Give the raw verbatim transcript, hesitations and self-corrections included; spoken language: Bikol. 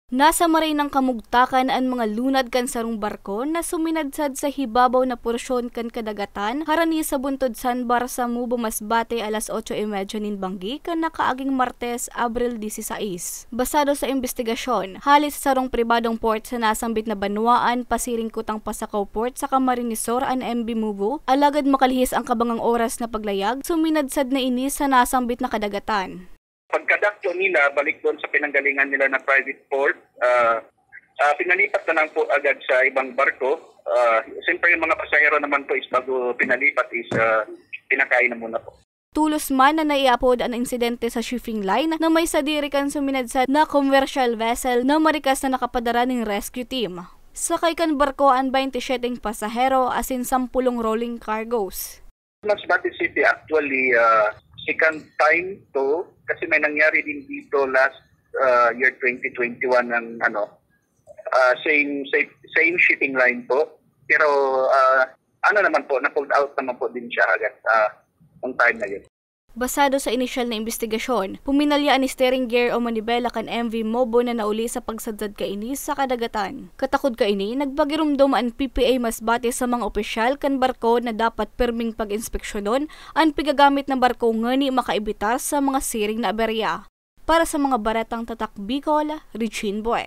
Nasa maray nang kamugtakan an mga lunad kan sarong barko na suminadsad sa hibabaw na porsyon kan kadagatan, harani sa buntod sandbar sa Mubo Masbate, alas otso y medya nin banggi kan nakaaging Martes, Abril dieciséis. Basado sa imbestigasyon, hale sa sarong pribadong port sa nasambit na banwaan, pasiring kutang Pasacao Port sa Camarines Sur an M V Mubo, alagad makalihis ang kabangang oras na paglayag, suminadsad na ini sa nasambit na kadagatan. Pagkadakto nila, balik doon sa pinanggalingan nila na private port, ah, ah, pinalipat na lang po agad sa ibang barko. Ah, siyempre, yung mga pasahero naman po is bago pinalipat is, ah, pinakain na muna po. Tulos man na naiapod an insidente sa shipping line na may sadiri kan suminadsad na commercial vessel na marikas na nakapadara nin rescue team. Sakay kan barko an baynte siyete pasahero asin sampolong rolling cargos. Masbate City, actually, ah, second time to, kasi may nangyari din dito last, ah, year twenty twenty-one ng, ano, ah, same, same, same shipping line po. Pero, ah, ano naman po, na-pulled out naman po din siya agad, ah, nung time na yun. Basado sa inisyal na imbestigasyon, puminalya an steering gear o manibela kan M V Mobo na nauli sa pagsadsad kaini sa kadagatan. Katakod kaini, nagpagiromdom an P P A Masbate sa mga opisyal kan barko na dapat perming pag-inspeksyonon an pigagamit na barko ngani makaibitar sa mga siring na aberya. Para sa mga baretang Tatak Bicol, Regine Boy.